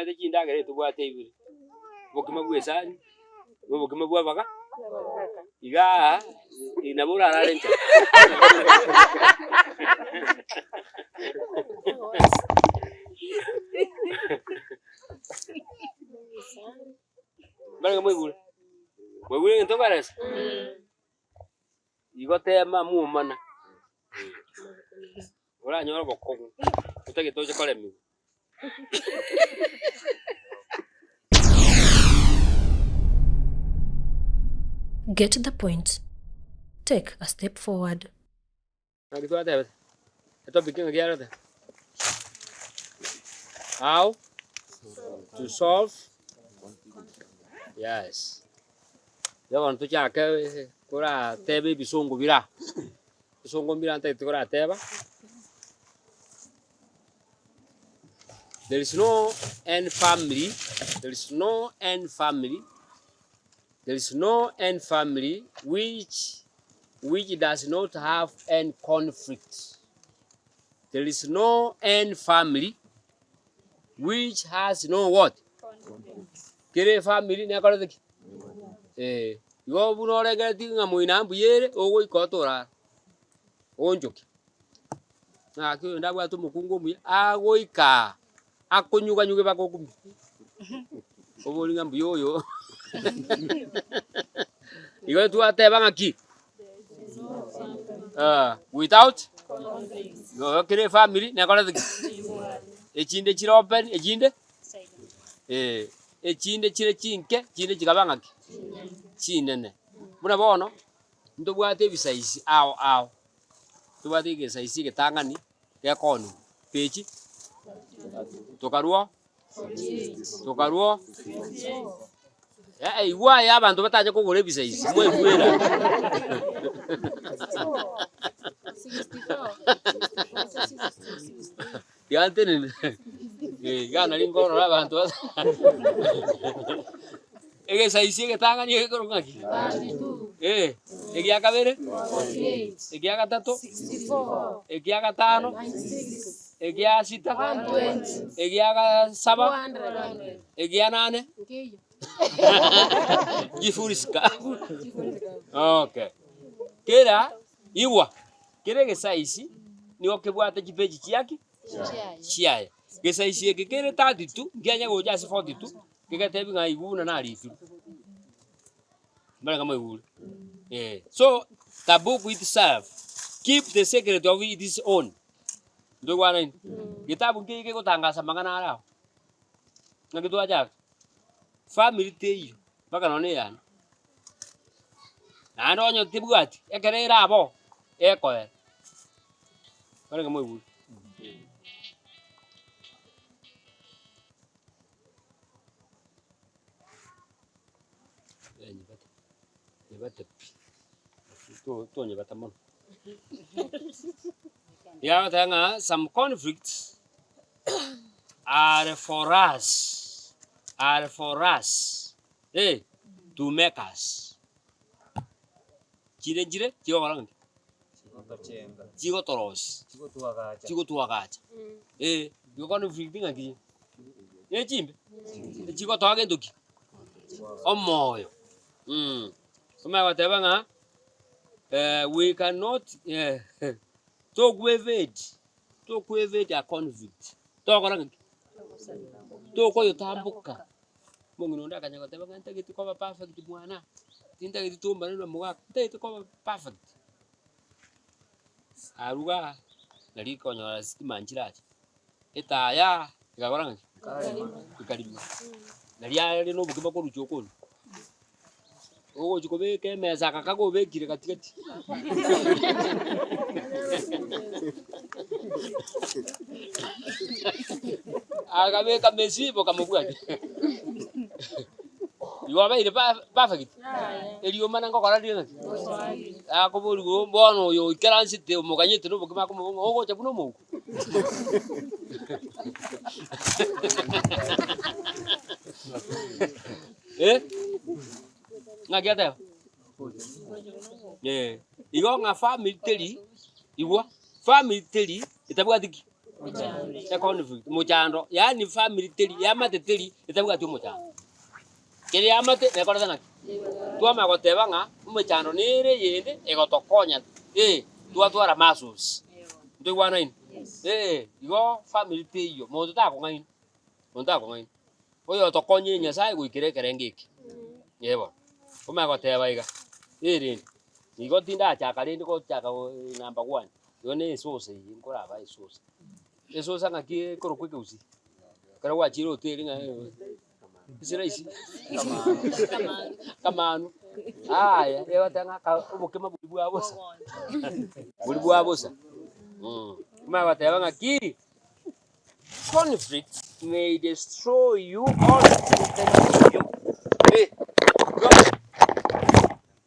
Omanyete chindagera etobwate ibere, obokima bwa esani, na obokima bwa abaga, igaa nabo orarare nchara. Mbarenge mwaigure? Mwaigure egento nkoeresa? Igo tema mwomana, oranyore obokong'u otagete oche koremiwa. Get the point. Take a step forward. Naki twatebete, etopic ng'aki yarete? How to solve yes. Igo bono tochake koratebe ebisongo bira, ebisongo mbira ntagete korateba, there is no any family, there is no any family, there is no any family which which does not have any conflict. There is no any family which has no what? Kere efamiri nekorete ki? Eh, igo buna orengeretie ng'a moina mbuya ere, ogoika otorara, oonchoke. Ng'aki oyonde abwate omokungu omuya, agoikaa akonyuganyuge mpaka okumia. Obori ng'a mbuya oyo igo twateba ng'aki? Without igo kera efamiri nekorete ki? Echinde chire open, echinde eh, echinde chire chinke, echinde chikaba ng'aki? Chinene. Buna bono, ntobwate ebisaisi ao ao, ntobwate egesaisi egetang'ani gekoonigwa, pechi, tokarwa tokarwa eh, igwa aye abanto batache kogora ebisaisi, mwaigwera. Tiga ntenene, eh, iga nari nkorora abanto basa egesaisi egetang'ani egekorokwa ng'aki? Eh, egia kabere, egia gatato, egia gatano, egia sita, egia saba, egia nane, Jifurisika. Okay. Kera igwa, kera egesaisi nigo kebwate chipeji chiaki? Chiaye. Gesaisi eke kere 32, nkianya gocha ase 42, kegetebi ng'a igwa buna narikirwe. Mbarenge moigure? Eh. So, the book itself keep the secret of its own. Ntoigwanaine? Getabu nkeiyo kegotangasa amang'ana are ao. Naki twachaka, family teiyo, mpaka nonye na eyane. Naende onye tebwati, ekero ere aboo, ekoera. Barenge moigure. Nyebate, nyebate pi, to- tonyebata mono. Iga agoteba ng'a some conflicts are for us, are for us eh, to make us. Chire nchire chigokora ng'aki? Chigotorosia, chigotwagacha, eh, igo conflict ng'aki? Ne chimbe, chigotoa gento ki? Omoyo mh. Omanye goteba ng'a we cannot tokwevade, tokwevade a conflict, togokora ng'aki? Tokoyotamboka. Omong'ina onde akanya goteba ng'a ntagete koba perfect mwana, tintageti tombane na omogaka, ntagete koba perfect. Arure igaa, nari konyora sitima nchirache, etaya ekakora ng'aki? Ekarima. Nari are na obokima korwa chokoni, ogochi kobeka emesa aka kagobekire gatigati. Akabeka mesi bokamobwatia. Igo abeire pa- perfect? Eriomana nkokora rire ng'aki? Akoborigwa bono oyo oikaransete omoganyete na obokima akomoboria ng'a ogocha buna omouko. Eh, ng'aki ateba? Eh, igo ng'a family teri, igwa, family teri etabwati ki? Econflict, mochando, yaani family teri, eamate teri etabwati omochando. Kera eamate nekorete ng'aki? Twamanya goteba ng'a emechando nere eyende egotokonya eh, twatwara muscles. Ntoigwanaine? Eh, igo family teiyo, monto takong'aina, monto takong'aina. Oyotokonyire Nyasaye goikera ekerengo eke, eh bono. Omanye goteba iga, erende, igo tindachaka rende gochaka number one, igo na esosa eye nkoraba esosa. Esosa ng'aki ekorokwa ekegusii? Ekero gwachire hoteli ng'a esiraisi akamanu, aya egoteba ng'a aka obokima boria bwa bosa, boria bwa bosa omanye goteba ng'aki Conflict may destroy you or strengthen you. Eh,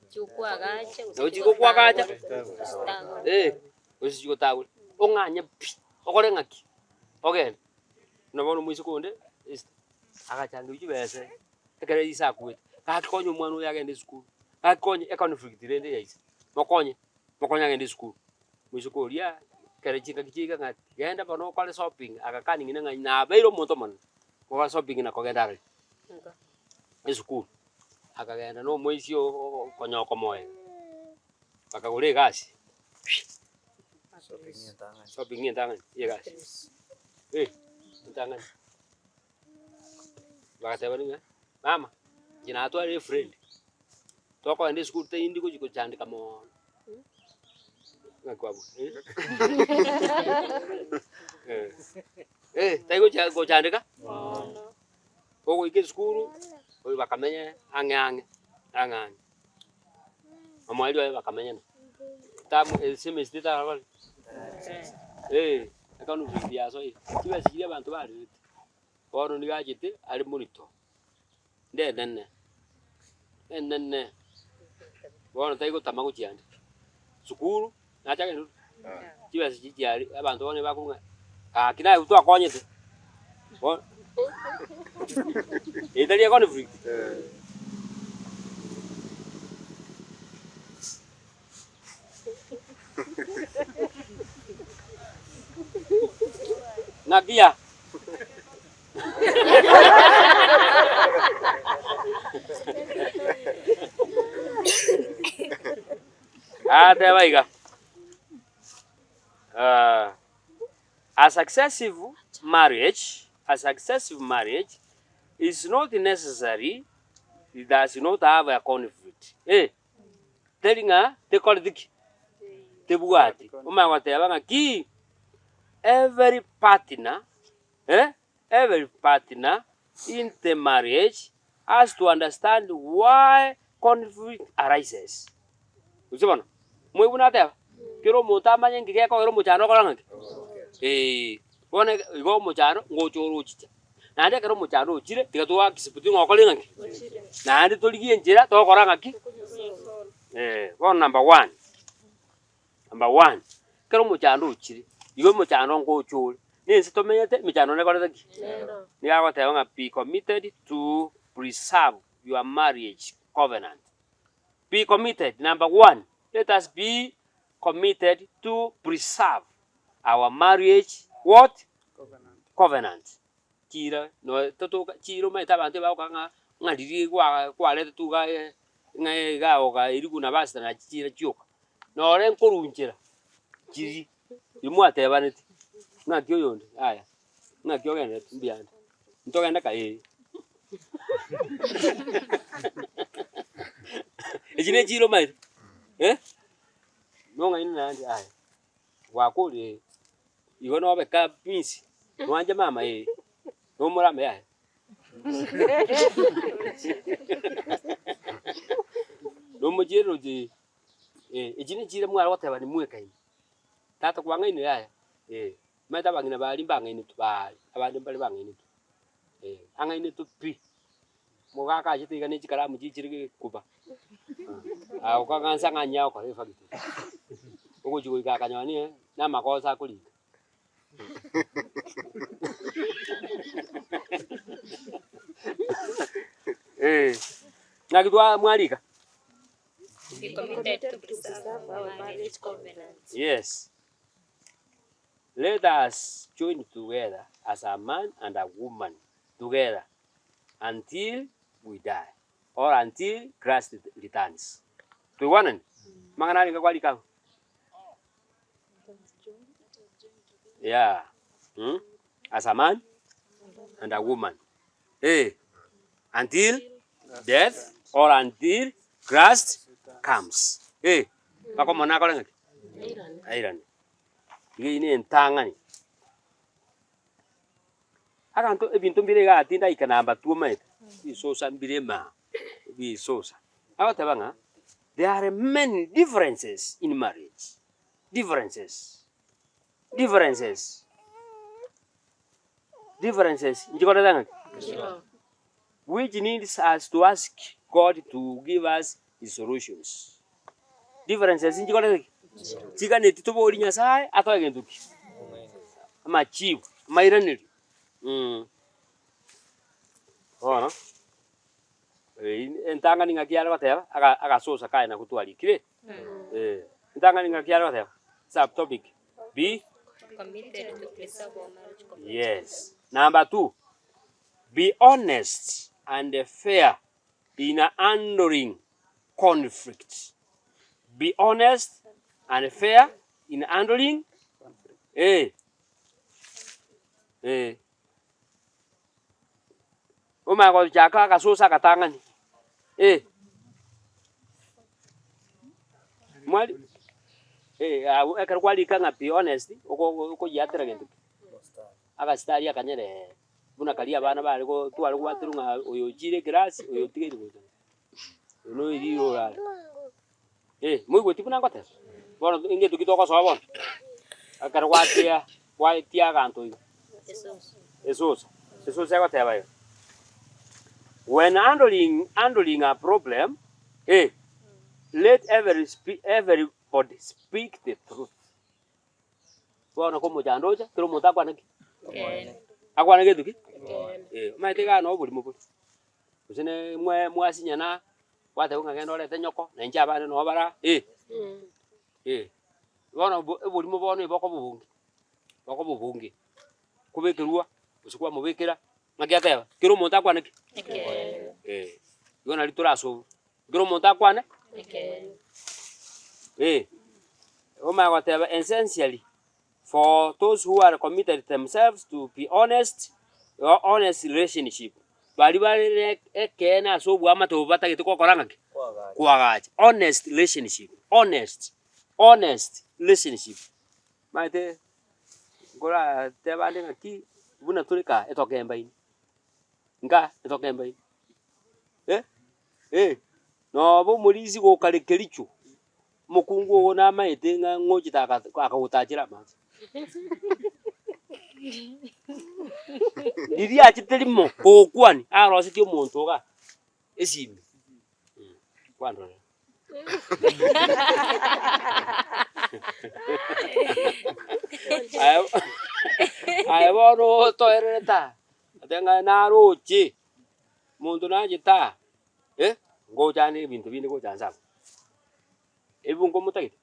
Chikoagacha Nabo chigokwagacha. gose Eh, gose chigotagore. Ong'anye pi, okore ng'aki, ogende. Buna bono omoiseke onde, Esther, agachangerwa chibese, ekero ise akwete, gaki konya omwana oyo agende esukuru, gaki konya econflict rende yaisa, mokonye, mokonye agende esukuru. Moiseke oria, ekero chingaki chiaika ng'a genda bono okore shopping, agakania ng'ina ng'a nabeire omonto omonene, gokora shopping na kogenda arari esukuru. Akagenda na omoisia oo konya okomoega, bakagora egasi, shopping entang'ani ya egasi, eh entang'ani. Bagatebani ng'a mama, inche natwarire efriend, tokogenda esukuru tindi gochi gochandeka moono. Ng'aki kwabua eh? Eh, tari gocha gochandeka ogoika esukuru, oyo bakamenya ang'e ang'e, ang'e ang'e. Omweri oye bakamenyana, term esemester etarabare eh, econflict yasoire, chibesa chiria abanto barerete, bono nigo achete are morito. Ndenene, enene, bono tari gotama gochia ande, sukuru nache agende chibesa chiria chiare abanto bono bakobua ng'a gaki naye twakonyete, bono eye tari econflict. Ng'aki ya? Agateba iga, A successive marriage, a successive marriage is not necessary, it does not have a conflict. Eh, teri ng'a tekoreti ki? Tebwati. Omanye goteba ng'a ki? Every partner eh, every partner in the marriage has to understand why conflict arises. Gose bono, moigwe buna ateba, kera omonto amanye nki gekogera omochando okore ng'aki? Eeh, bono eke igo omochando ngocha ore ochicha. Naende ekero omochando ochire, tiga to accept ng'a okore ng'aki? Naende torigie enchera togokora ng'aki? Eh, bono number one, Number one, ekero omochando ochire, igo omochando ngocha ore, na ense tomenyete emechando nekorete ki? Nigo agoteba ng'a be committed to preserve your marriage covenant. Be committed, number one, let us be committed to preserve our marriage what? Covenant. Chira noe totoka chira omanyete abanto ebagokora ng'a ng'a riria gwa kwaretete iga ng'a iga oga erigu na basi na chira chioka. Nore nkorunchera chiria riria mwatebaneti, ng'aki oyonde yaya, ng'aki ogendererete mbuyande, ntogende ka ee. Echi ne chira omanyete eh, nong'aini naende yaya, gwakorire ee. Igo nobe kabisa, mwanche mama ee, nomorame yaya. Nomochiere roche ee, echi nechiira mware goteba nimwekaine, tata kwang'ainire yaya ee, omanyete abang'ina baria mbang'ainetwe baria, abande mbare bang'ainetwe eh, ang'ainetwe pi, mogaka achete iga ne chikaramu chichire gekuba, agokang'ansa ng'a anyare gokora efactory. Ogochia goika akanyora nigo na amagoso akorika. Naki twa mwarika? Be committed to preserve our marriage covenant. Yes. Let us join together as a man and a woman together until we die or until Christ returns. Toigwanani? Amang'ana arenge kwarika abwo? Yeah. Mm? As a man and a woman. Eh. Until death or until Christ comes. Eh. Mpaka omone akore ng'aki? Airane. Iga eyio nentang'ani. Abanto ebinto mbire igaa tindaika namba two omanyete, risosa mbire imaa, risosa. Agoteba ng'a there are many differences in marriage, differences, differences, differences nchikorete ng'aki? Which needs us to ask God to give us his solutions. Differences nchikorete ki? Chiganeti toborie Nyasaye atoe gento ki? Amachibu, amairanerio mh. Bono, entang'ani ng'aki yare goteba, aga agasosa kaye nakwo twarikire, eh, entang'ani ng'aki yare goteba, subtopic, be Committed to preserve our marriage covenant. yes. Number two, be honest and fair in handling conflict. Be honest and fair in handling eh, eh. Omanye gochaka agasosa agatang'ani eh. Mwari eh, abwo ekero kwarika ng'a be honest, oko okoyiatera gento ki? Agasitari akanyeree. Buna karia abana bare go tware gwaterwa ng'a oyo ochire ekerasi, oyo otigaire gocha nka, oyo noirire orare. Eh, moigweti buna ngoteba? Bono ngento ki togosoa bono? Ekero gwatia gwaetia aganto iga, esosa, esosa egoteba iga, when handling handling a problem, eh, let every spe everybody speak the truth. Bono komochando ocha, kera omonto akwane ki? Akwane gento ki? Eh, omanyete igaa noo oborimo bore, gose ne mwe mwasinyana, gwateba ng'a genda orete nyoko, na inche abande noo bara eh, eh. Bono obo oborimo bono ebokoba obonge, bokoba obonge, kobekerwa, gose kwamobekera, ng'aki ateba, kera omonto akwane ki? Eh, igo nari torasobe. Ekero omonto akwane, eh, omanye goteba essentially for those who are committed themselves to be honest, or honest relationship, baria bare ne ekeene ase oboamate obo batagete gokora ng'aki? Koagacha. Honest relationship, honest, honest relationship. Omanyete nkorateba ande ng'aki, buna tore kaa etokembaini, nka etokembaini, eh. Eh, noba omorisia gokare kericho, omokungu ogo namaete ng'a ng'ochete aka akagotachera amache. Riria achete rimo kogokwania, arosetie omonto igaa esimi, kwandorera. Aye aye bono otoererete aa, otebe ng'a naroche. Monto nanchete aa, eh, ngocha ande ebinto binde gocha nse abwo. Ebungo motagete?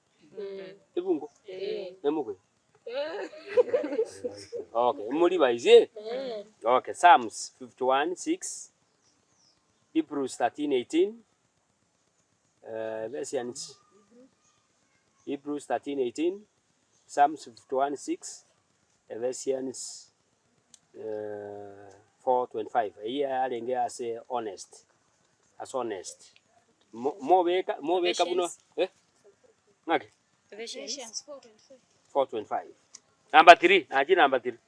Ebungo? Nemokwe? Okay, moribaise? Okay, Psalms 51 6, Hebrews 13 18, Ephesians, Hebrews 13 18, Psalms 51 6, Ephesians 4:25 eyio yarenge ase honest, ase honest. Mo- mobeka mobeka buna eh ng'aki? 4:25. Number 3, nachi number 3.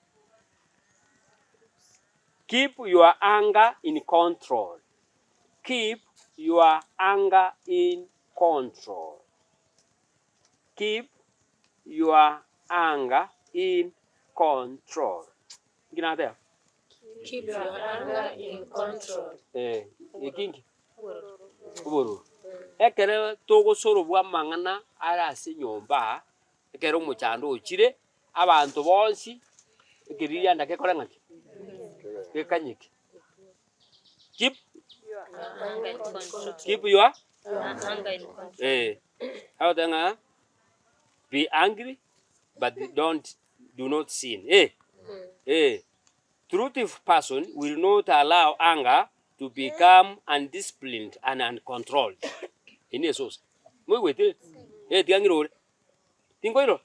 Keep your anger in control. Keep your anger in control. Keep your anger in control. Inki nateba? Keep your anger in control. Eh, eki inki? Obororo. Ekero togosorobwa amang'ana are ase enyomba aa, ekero omochando ochire, abanto bonsi, ekeririanda gekore ng'aki? Gekanyeke. Keep Anger in control. keep your Anger in control. eh, agoteba ng'a be angry but don't. do not sin eh, eh. Truthful person will not allow anger to become undisciplined and uncontrolled. Eye nesosa. Moigwete? Eh, tiga ng'irore. Tinkoirora?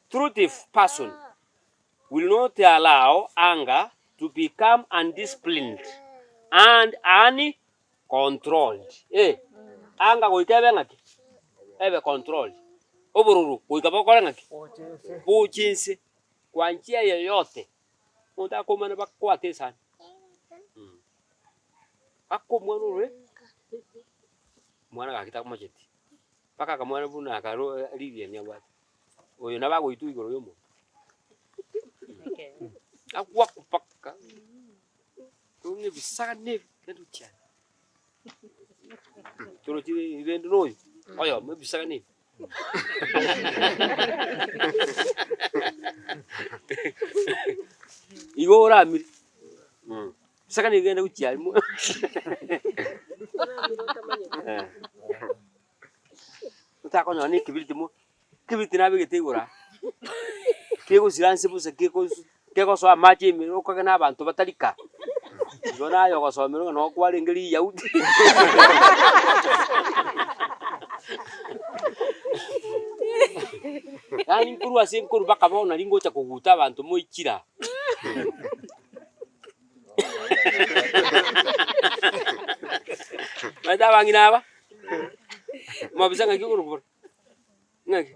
Truthful person will not allow anger to become undisciplined and uncontrolled. Eh, anger goika ebe ng'aki? Ebe controlled. Obororo goika bokore ng'aki? Boche inse. Kwa njia yoyote, omonto akomana bakwate esani, mpaka omwana orwe, omwana gaki tamocheti, mpaka akamwana buna akaro rigieni abwate, oyo nabo agoitwa igoro ya omonto. Agwakwa mpaka, ng'a ebisagane ebi naende ochiane, torochi rende na oyo, oyomo ebisagane ebi. Igo oramire, ebisagane ebi bigende gochia aria mo otakonyora na ekebiriti mo, ekebiriti nabegete igoro aa, kegosira nse bosa kegosu kegosoa amache ime okage na abanto batari kaa, igo naye ogosomerwa ng'a noo kwarenge riyahudi. Yaani nkorwa ase nkorwa mpaka bono nari ngocha koguta abanto moichire aa. Omanyete abang'ina aba, mobisa ng'aki okorokwa bora? Ng'aki?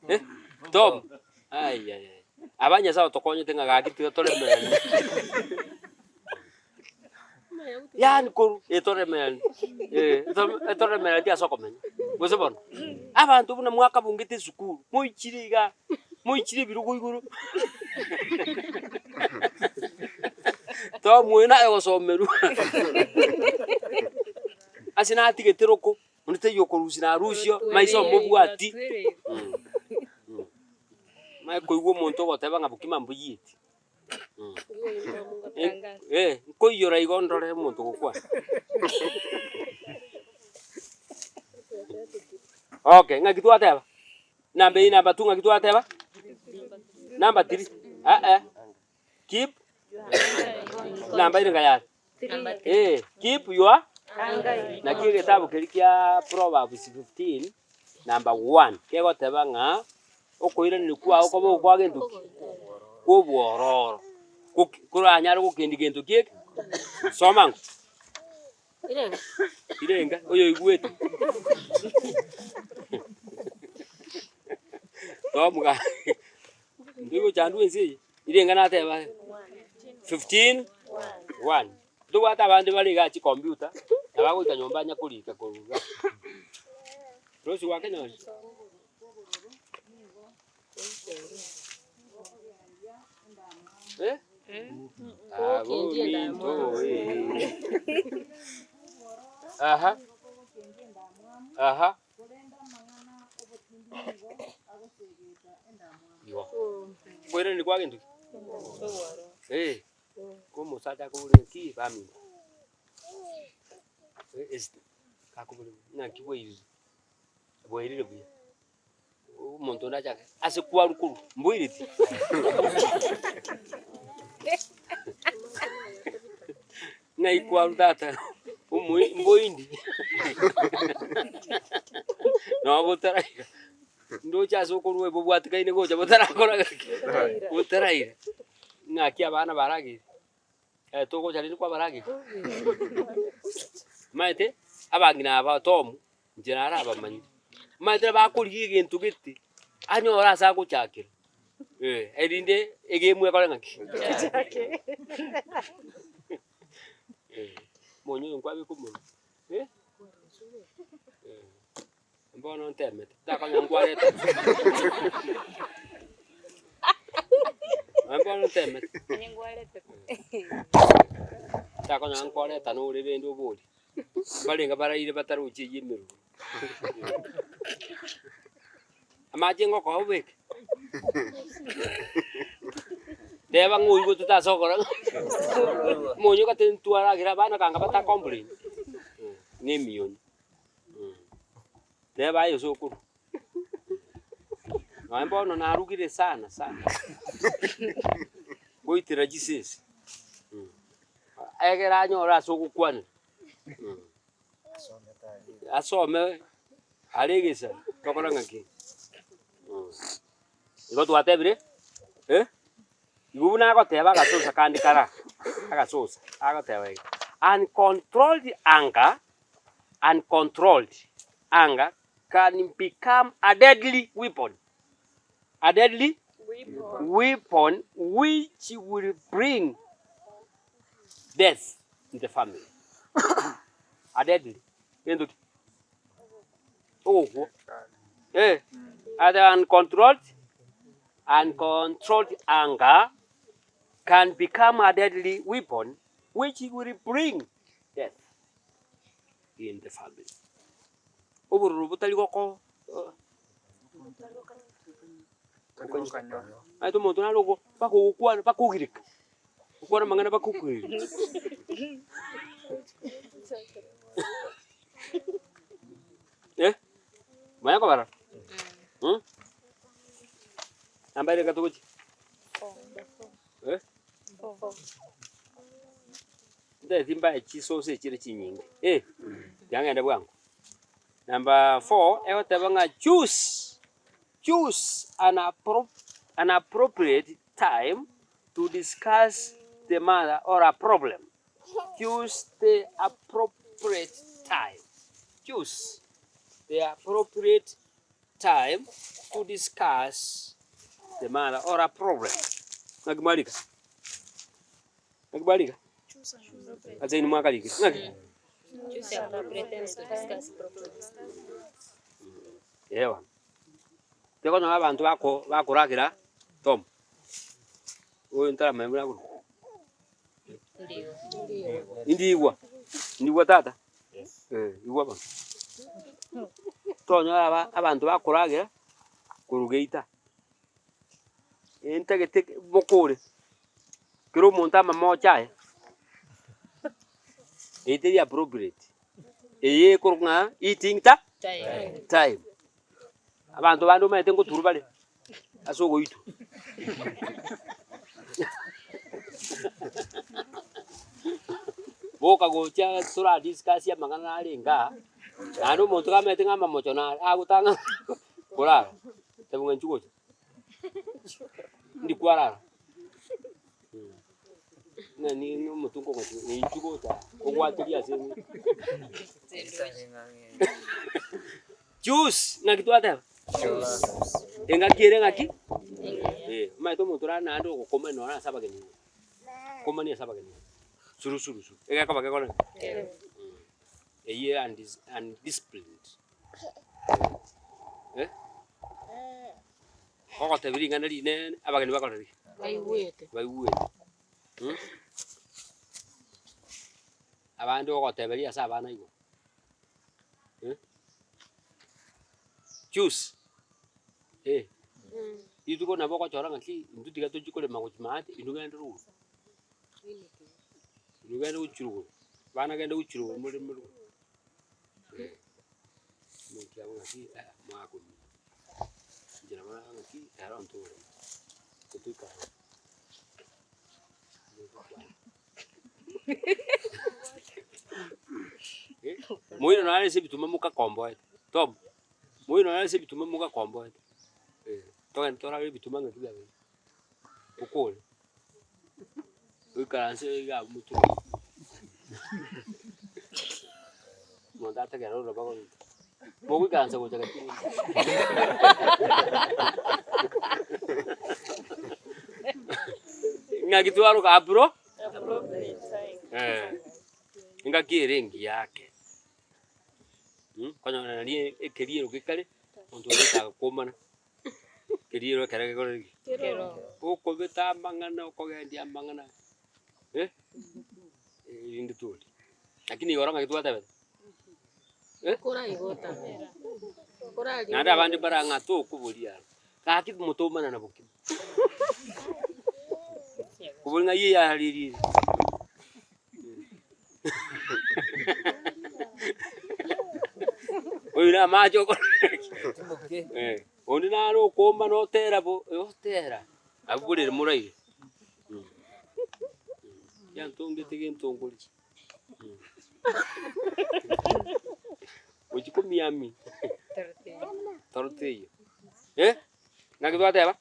Eh, Tom, ayayaya, aba Nyasaye otokonyete ng'a gaki tiga toremeranie. Yaani korwa etoremeranie, eh, etoremeranie ase okomenya, gose bono? Abanto buna mwakabungete esukuru, moichire igaa, moichire ebirogo igoro, Tom oyo naye ogosomerwa, ase natigete roko. Onde taiyo okorusia narusio, maiso omobwati. Omanye koigwa omonto ogoteba ng'a bokima mboyieti. Eh, nkoiyora igo ndore omonto ogokwana. Okay, ng'aki twateba? Number eye number two ng'aki twateba? Number three, eh eh, keep number ere ngayare? Eh, keep your naki egetabu keria kia Proverbs 15 number 1 kegoteba ng'a okoiraneria kwao kobe okwa gento ki? Kwa obwororo. Goki koranyare gokendia gento ki eke? Soma ng'o? Irenga, oyoigwete. Tomuga ndigochandwa ense eye. Irenga nateba 15 1. Ntobwate abande bare igaa chicomputer, nabo agoika nyomba anya korika korwa igaa. Rosi gwakenyora? Eh? Abo minto eh. Aha. Aha. Igo. Koirani kwa gento ki? Eh. Ko omosacha akobora ki baminto. Esti akobora naki bwairire. Bwairire buya. Omonto onde achake ase kwarwa korwa mboireti. Ng'ai kwarwa tata omoi mboindi nabo botaraira ndoche ase okorwa bobwatekaine gocha botarakora gaki botaraira ng'aki abana barageire togocha rende kwabarageire omanyete abang'ina aba Tom Inche narabamanyire. Omanyete bakorigia egento gete, anyore ase agochakera, eh, erinde egemu ekore ng'aki? Eh, omonyo oyo nkwabeka omonwe, eh, eh, bono ntemete, ntakonyora nkwareta. Nonye bono ntemete. Ntakonyora nkwareta nore rende oborie. Mbarenge baraire batarochi eyio emeruru. Amache ngokoa obeke? Teba ng'a oigotete ase okora ng'a omonyo gati ntwaragera abana kanga bata complain na emioni. Teba aye ase okorwa. Nonya bono narugire sana sana, ngoitera chisese, egere anyore ase ogokwanera, asome are egesa tokore ng'aki. Igo twatebire, eh, igo buna agoteba agasosa kande kara, agasosa, agoteba iga, uncontrolled anger, uncontrolled anger can become a deadly weapon, a deadly weapon which will bring death in the family. A deadly, gento ki? Ogokwa. Eh, ate uncontrolled, uncontrolled anger can become a deadly weapon which will bring death in the family. Obororo botari goko Omanyete omonto nare ogo mpaka ogokwana mpaka ogireka, okwane amang'ana mpaka okoireka. Eh, manya kobarora? Mh, namba ere togochia? Eh? Ntagete mbae chisource echire chinyinge, eh, tiga ngende bwango. Number four, egoteba ng'a choose, choose an appro an appropriate time to discuss the matter or a problem. Choose the appropriate time, choose the appropriate time to discuss the matter or a problem. Ng'aki mwarika? Ng'aki mwarika? Ase inwe mwakarikire, ng'aki? Choose appropriate times to discuss problems. Ee bono, tikonyora abanto bako bakoragera Tom, oyo ntaramanya buna akorokwa. Indigwa, indigwa tata, eh igwa bono. Tonyora aba abanto bakoragera korwa geita, entagete mokore, kera omonto amamocho aye, eye teri appropriate, eye ekorokwa ng'a eating ta time. Abanto bande omanyete ngoturwa bare ase ogoitwa. Boka gocha tora discuss amang'ana nare igaa, naende omonto kamanyete ng'a amamocho nare, agotang'ana korara, teba ng'a inchuo gocha, ndi kwarara ng'a ni omotwe nkogochia inchuo gocha obwateria ase Choose, ng'aki twateba? Engaki ere ng'aki? Eh, omanyete omonto orare naende ogokomani nonye ase abageni igo, komani ase abageni igo, suru suru suru, egekoba gekore ki? Eyio ere undis undisciplined eh, ogotebia ring'ana rinene abageni bakore ki? Baigwete. Baigwete mh. Abande ogoteberia ase abana igo. Choose, eh, rituko nabo ogochora ng'aki intwe tiga tochie korema gochia maate inwe genda rogoro, inwe genda gochia rogoro, abana genda gochia rogoro moreme rogoro, eh, omokia abo ng'aki mwakomia, inche nabo ng'aki ero ntore, totoikare. Moino nare ase ebituma mogakomboete, Tom, moino nare ase ebituma mogakomboete, eh, togende torare ebituma ng'aki biabeire, okore, oikaranse iga abwo motwe omonto ategerere oroba goika, mogoikaransa gocha gati. Ng'aki twaroka abro? Engaki ere engiya ake, konyora nari ekeriero gekare, omonto oria agokomana, ekeriero ekere gekore ki? Okobeta amang'ana okogendia amang'ana erinde toria. Lakini igoro ng'aki twatebete? Naende abande mbare ng'a tokoboria aro, gaki motomana na bokima. Koboria ng'a yeye ararire ere. Oyo na amache okore ki? Eh. Onde nare okooma na otera bo, otera, abwo borere moraire. Yantongete gento nkorigia. Gochia komiamia, toro teiyo. Eh, naki twateba?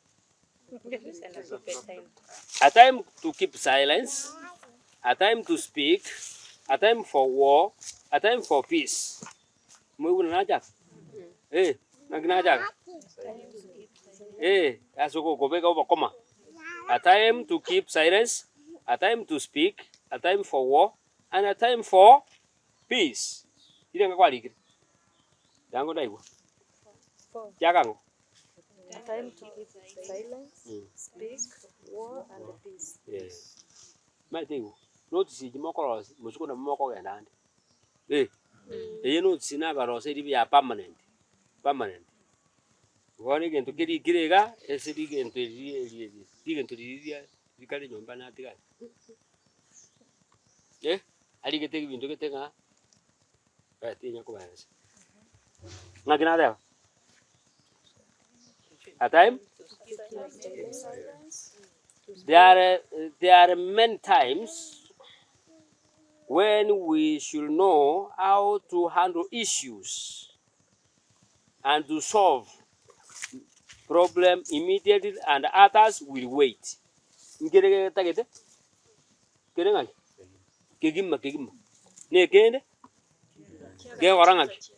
A time to keep silence, a time to speak, a time for war, a time for peace. Moigwe buna nachaka? Eh, naki nachaka? Eh, ase okobeka obokoma. A time to keep silence, a time to speak, a time for war, and a time for peace. Rirenga kwarikire? Yango ndaigwa. Kiagang'o? A time to keep silence, speak, war and peace. Yes. Maete igo, notice echi mokorosia, mochie nabo mokogenda ande. Eh, eye notice nabaroseiri ribe ya permanent, permanent. Bono egento kerikire iga, ase rigento eri eri eri rigento riria rikare nyomba natigare. Eh, arigete ebinto gete ng'a, eh tinya kobaeresa. Ng'aki nateba? A time? There are, there are many times when we should know how to handle issues and to solve problem immediately and others will wait. Nkere getagete kere ng'aki? Kegima kegima. Na ekende gekora ng'aki?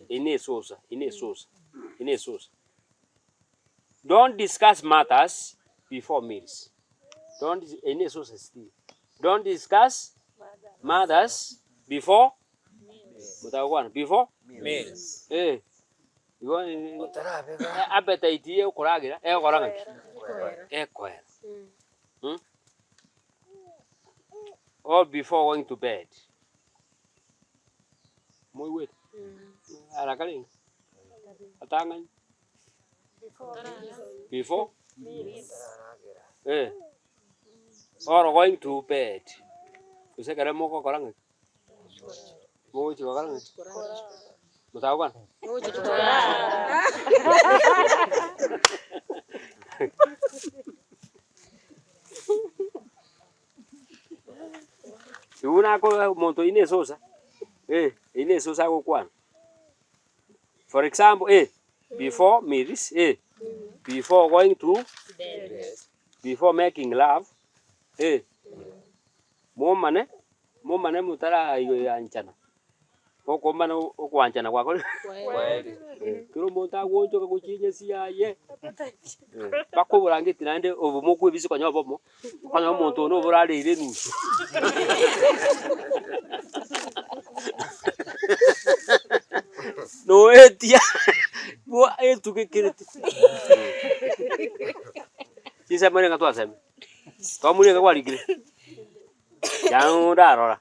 Eye ne esosa, eye ne esosa, eye ne esosa. Don't discuss matters before meals. Don't eye ne esosa still. Don't discuss matters before motagokwana before Meals. eh igo appetite ya okoragera egokora ng'aki? Ekoera. Mh. Or before going to bed. Moigwete? Araka renge? Atang'ani? Before? Eh. Or going to bed. Gose ekero mogokora ng'aki? Mogochi gokora ng'aki? Motagokwana? Igo buna akoba omonto oyio na esosa, eh, eyio na esosa agokwana. For example, eh, before meals, eh, before going to before making love, eh, momane, momane motarayanchana, okomana okoanchana gwakore kera omonto agoonchoka gochia enyasi yaye, mpaka oborangeti naende obo mokoebisia konya obomo, okonyora omonto onde oborareire enusu. Noetia bo etugekerete. Chinsemo nigo twasemire, twamurire nigo kwarikire, yang'o ndarora.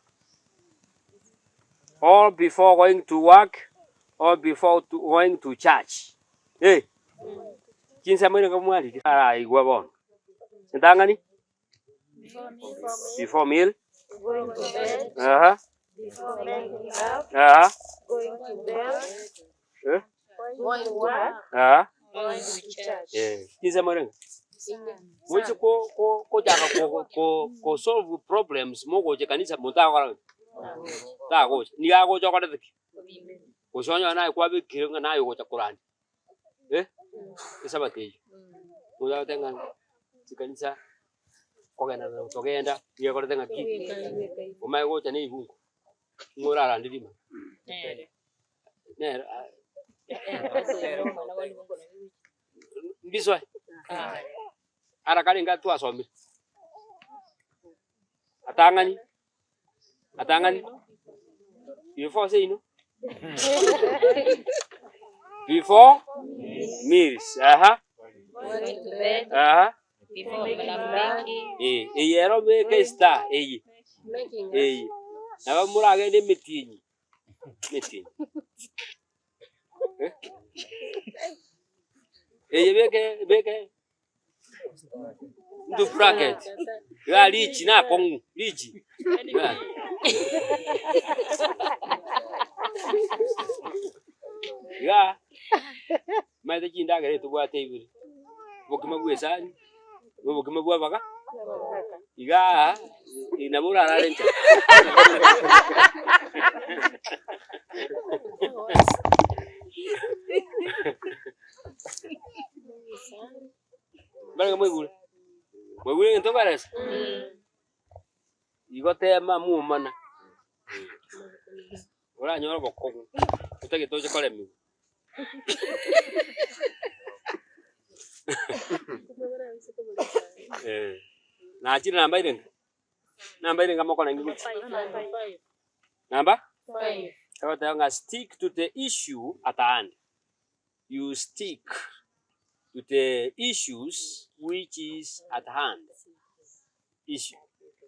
Or before going to work, or before to going to church. Eh, chinsemo nigo mwarire araigwe bono. Entang'ani? Before meal. Aha. Aha. Eh? Aha. Eh, chinsemo renge? Moise ko ko kochaka ko ko ko solve problems mogocha ekanisa monto agokora gaki? Tagocha. Nigo agocha okorete ki? Gose onyore naye kwabekire ng'a naye ogocha korandia. Eh, esabato eyio. Oyo agoteba ng'a chikanisa kogenda na togenda nigo ekorete ng'aki? Omanye gocha na ebungu, ng'o orarande rimang'ana? Nere mbisoe ara kare inga twasomire, atang'ani atang'ani before seino before meals aha aha eh, eye ero beka estar eye eye nabo moragende emetienyi emetienyi eh, eye beke beke Into bracket. Iga richi nakong'u, richi. Iga. Iga, omanyete chindagera etobwate. Ntobwate ibere, obokima bwa esani, na obokima bwa abaga, igaa nabo orarare nchara. Mbarenge mwaigure? Mwaigure egento nkoeresa? Igo tema mwomana, oranyore obokong'u otagete oche koremiwa. Eh, nachire namba irenge? Namba irenge mokorenge gochia? Namba? Egoteba ng'a stick to the issue at hand, you stick to the issues which is at hand. Issue,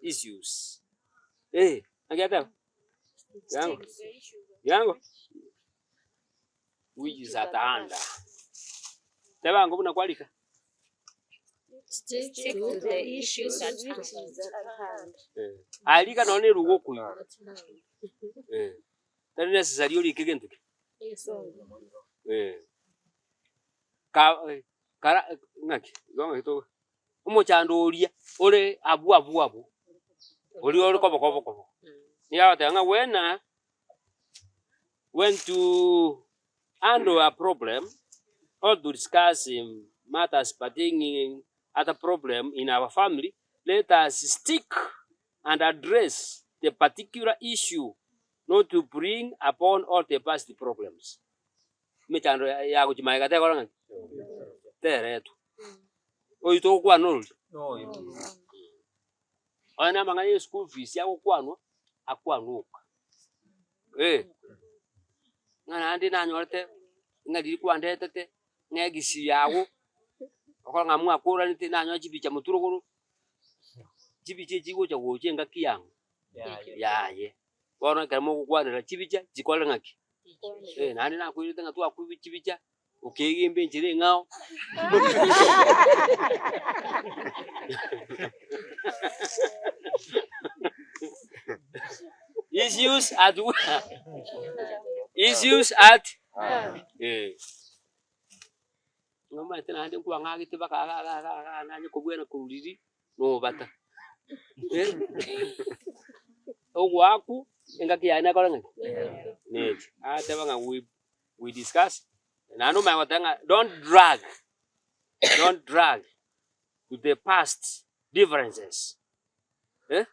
issues. Eh, naki ateba? Yango, yango which is at hand. Teba ango buna kwarika. Stick to the issues at hand. Eh, arika nonya na eruga okoigwa. Eh, tari necessary orike gento ki? Eh, ka kara ng'aki, igo ng'aki togo omochando oria ore abwo abwo abwo, oria ore koboko obokobo. Nigo agoteba ng'a when when to handle a problem or to discuss matters pertaining other problem in our family, let us stick and address the particular issue not to bring upon all the past problems. Emechando ya gochia magega tekora ng'aki? Teretwa. Oyio togokwana orori? Onye na amang'ana ya eschool fees agokwanwa, akwanwe oka. Eh, ng'a naende nanyorete ng'a riria kwandetete, ng'a egisi yago, okore ng'a mwakoranete nanyora chibicha motwe rogoro, chibicha echi chigocha gocha engaki yang'o? Yaye. Bono ekero mogokwanera chibicha, chikore ng'aki? Eh, naende nakoirete ng'a twakoigwa chibicha, okegemba enchera eng'ao. Issues at issues at eh. Nomanyete naende nkwang'agete mpaka iga iga iga iga nanye kobwena korwa riria nobata eh, ogoakwa engaki yaye nakore ng'aki? Neche. Agateba ng'a we we discuss, naende omanye goteba ng'a don't drag, don't drag to the past differences eh,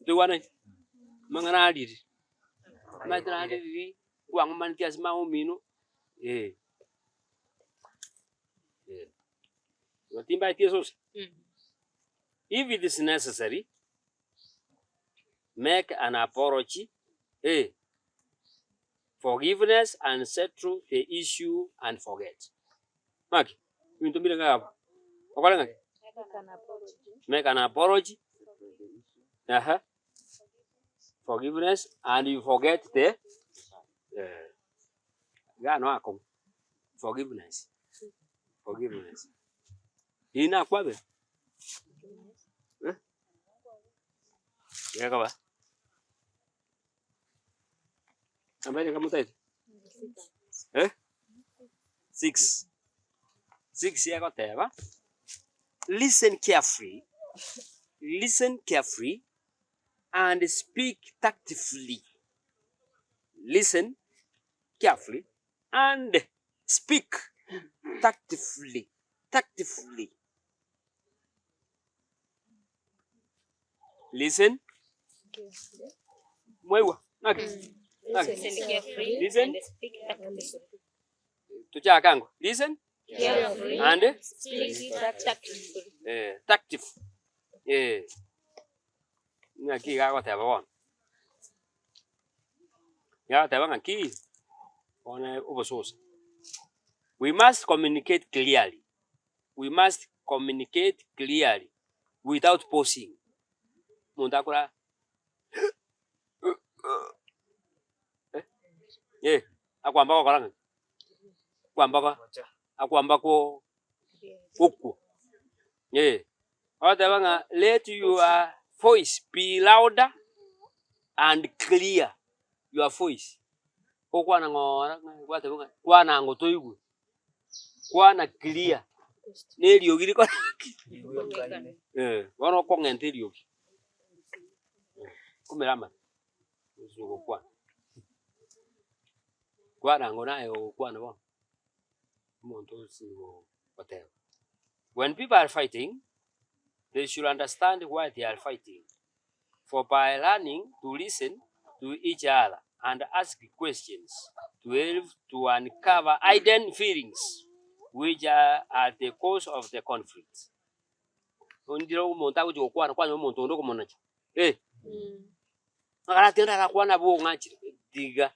ntoigwanani? Amang'ana arire, omanyete naende riria kwang'umaneti ase mama omino eh. Eh. Igo timbaeti esosa? If it is necessary, make an apology, eh, forgiveness and settle the issue and forget. Ng'aki? Ebinto mbire ng'a abwo. Okore ng'aki? Make an apology, aha, forgiveness and you forget the eh, iga no akong'u. Forgiveness, forgiveness. Ii nakwabera? Eh? Gekoba. Namba ere motaete? Eh? Six. Six egoteba, listen carefully, listen carefully and speak tactfully. Listen carefully and speak tactfully, tactfully. Listen. Mwaigwa? Ng'aki? Ng'aki? Listen carefully Listen. and speak tactfully. Tochake ango. Listen Carefully and speak tactfully. eh, tactful. Eh. Ng'aki iga agoteba bono. Iga agoteba ng'aki, bono obososa. We must communicate clearly, we must communicate clearly without pausing. Omonto akora eh, akwamba gokora ng'aki? Akwamba go akwamba ko gokwa eh. Ogoteba ng'a let your voice be louder and clear, your voice, gokwana ng'ora ng'a gwateba ng'a kwana ango toigwe. Kwana clear, na eriogi rikore ki? Eh, bono okong'enta eriogi, kumera amate, gose ogokwana. Kwana ang'o naye ogokwana bono, omonto onsi goteba. When people are fighting, they should understand why they are fighting, for by learning to listen to each other and ask questions to help to uncover hidden feelings which are at the cause of the conflict. Ondire omonto agochia gokwana kwanyora omonto onde okomonacha, eh, akaratiga ndarakwane abwo ong'achire, tiga.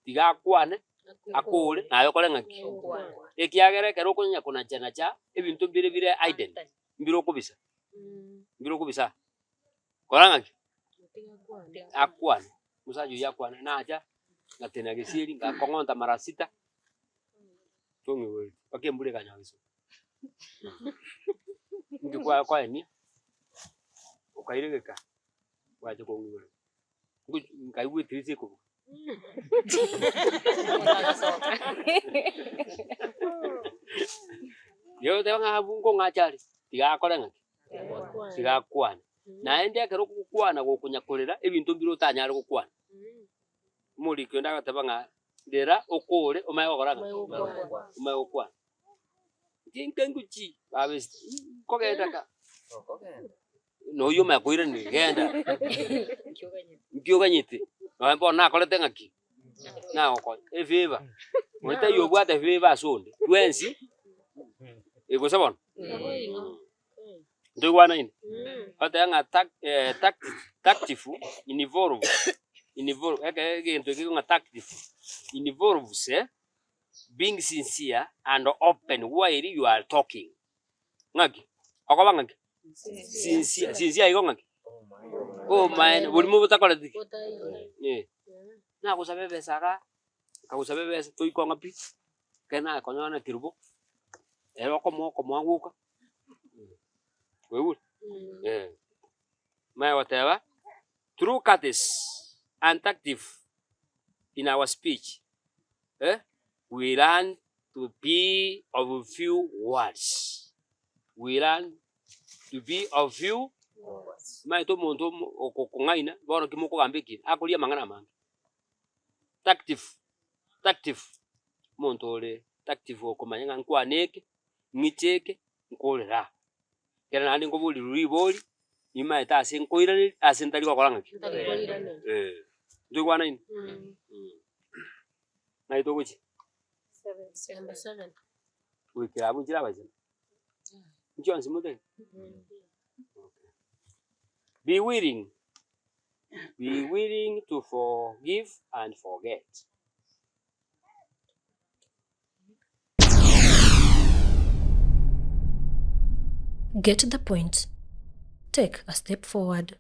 Tiga akwane, akore, naye okore ng'aki? Ekiagera ekero okonya konacha nacha, ebinto mbire bire hidden, mbire okobisa, mbire okobisa. Kora ng'aki? Akwane, omosacha oyio akwane, nacha, ngatena gesieri, ngakong'onta mara sita, tong'iboreti, mpaka embura ekanyora gesieri. Inki kwakoenia, okairegeka, gwacha kong'iborera. Nkaigwa etirisa ekobuga. Riria ogoteba ng'a abwo nkong'acha are, tiga akore ng'aki? Tiga akwane. Naende ekero ogokwana gokonya korera, ebinto mbire otanyare gokwana. Omoriki onde agoteba ng'a rera okore omanye gokora ng'aki? Omanye gokwana. Inche nkochi babesete, nkogenda ka. Noyio omanye koiraneria, genda, nki oganyete? Nonya bono nakorete ng'aki? Nagokonya, efavour, onde taiyo obwate efavour ase onde, twensi, gose bono? Ntoigwanaine? Ogoteba ng'a tac tactful involve involve ekero egento ekio ng'a tactful involves being sincere and open while you are talking. Ng'aki? Okoba ng'aki? Sincere, sincere igo ng'aki? Obomaene, borimo botakoreti ki? Eh. Nagosaba ebesa igaa, nkagosaba ebesa toikong'a pi, ekero nakonyora na kerubo, ere okomoa okomoa gwoka, kwaigure? Eh. Omanye goteba, through courtesy and tactful in our speech, eh, we learn to be of few words, we learn to be of few omanyete omonto omo okokong'aina bono ki mokogamba ekina, akoria amang'ana amange. Tactful, tactful, omonto ore tactful okomanya ng'a nkwane eke, ng'iche eke, nkorere aa. Ekero naende nkoborirwe ribori, nimanyete ase nkoiraneria, ase ntari gokora ng'aki? Eh, ntoigwanaine? Ng'ai togochia? Goikera abwo nchire abachenu, nchionsi motagete? Okay. Be willing, be willing to forgive and forget. Get the point. Take a step forward.